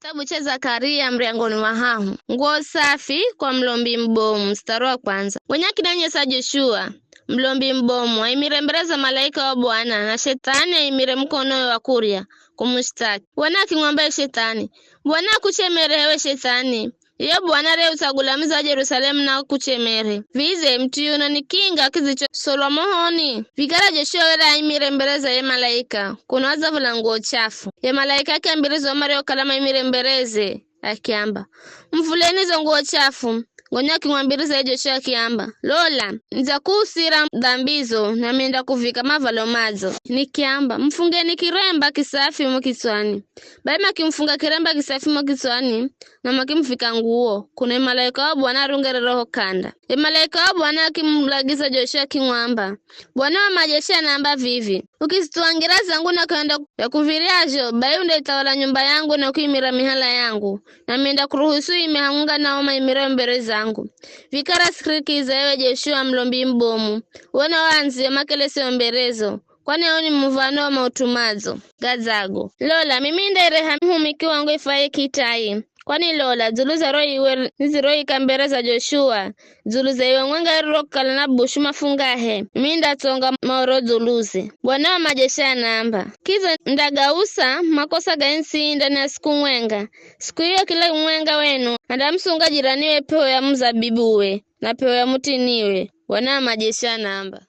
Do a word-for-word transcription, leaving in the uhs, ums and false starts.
Kitabu cha Zakaria mriangoni mwa hahu. Nguo safi kwa mlombi mbomu, mstari wa kwanza. Mwenye akinanyesa Joshua, mlombi mbomu, aimire mbere za malaika wa Bwana, na shetani aimire mkonowe wa kurya, kumushtaki. Bwana akimwamba ye shetani, "Bwana akuchemere hewe shetani. Iyo Bwana re utsagula mudzi wa Jerusalemu na akuchemere. Vize mut'u yuno ni kinga kidzichosolwa mohoni?" Vikara Joshua were aimire mbere za ye malaika, kuno adzavula nguo chafu. Ye malaika akiambiriza o mariokala maimire mbereze, akiamba, "Muvuleni zo nguo chafu." Gonya akimwambiriza ye Joshua akiamba, "Lola, nidzakuusira dhambizo, nami nindakuvika mavalo madzo." Nikiamba, "Mufungeni kiremba kisafi mo kitswani." Bai makimufunga kiremba kisafi mo kitswani, na makimuvika nguo, kuno ye malaika wa Bwana arungerere ho k'anda. Ye malaika wa Bwana akimulagiza Joshua akimwamba, "Bwana wa majeshi anaamba vivi, 'Ukizithuwa ngira zangu na kuhenda ya kuv̱iryazho, bai undaithawala nyumba yangu na kuimira mihala yangu, nami nindakuruhusu uime hamwenga na o maimirao mbere zangu.'" Vikara sikirikiza ewe Joshua mlombi mbomu, wona waandzio makeleseo mberezo, kwani ao ni muv̱ano wa maut'u madzo. Gadzago. Lola, mimi ndaireha muhumiki wangu ifaye kitai. Kwani lola, dzulu za ro iwe niziroika mbere za Joshua, dzulu za iwe mwenga rirokala na bushu mafungahe, mimi ndatsonga maoro dzuluze. Bwana wa majeshi anaamba, "Kidza ndagausa makosa ga entsi ii ndani ya siku mwenga. Siku iyo kila mwenga wenu andamusunga jiraniwe p'eho ya muzabibuwe na p'eho ya mutiniwe." Bwana wa majeshi anaamba.